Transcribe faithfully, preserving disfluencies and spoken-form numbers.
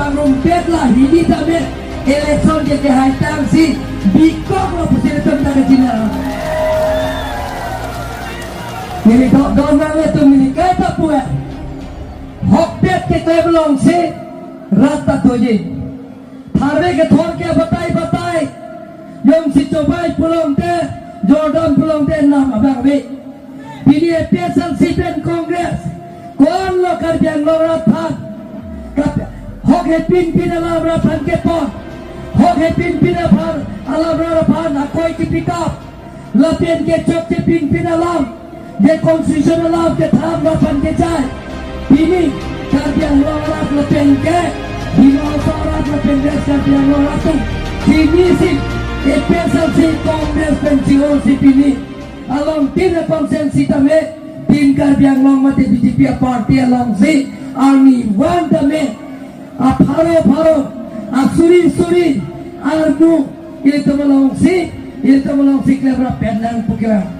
Rumpet la hini tame election ke kehai tangsi bikok lo pusi itum ta kachinghon. Neli do-, donang itum neli kaita pu-e. Hokpet ke keblongsi rat ta doji. Tharve kethor ke batai batai. Jongsi chobai pulote, Jordan pulote nam abang ave. Pini A P H L C pen Congress, ko-an lo Karbi Anglong arat aphan? Kap-, hok hepin pin alam rat aphan kepon. Hok hepin pin aphan, alam rat aphan akoi kepitap. Lapen ke chokche pin pin alam, je constitution alam kethap rat aphan kejai. Pini Karbi Anglong arat lapen ke Dima Hasao arat lapen ke Karbi Anglong arat atum chinisi A P H L C Congress pen chihursi pini along tin a-constituency tame, tin Karbi Anglong mate B J P a-party alongsi arni van tame apharo pharo, asuri suri armu ilitum alongsi, ilitum alongsi klemrap pen nang pu kelang.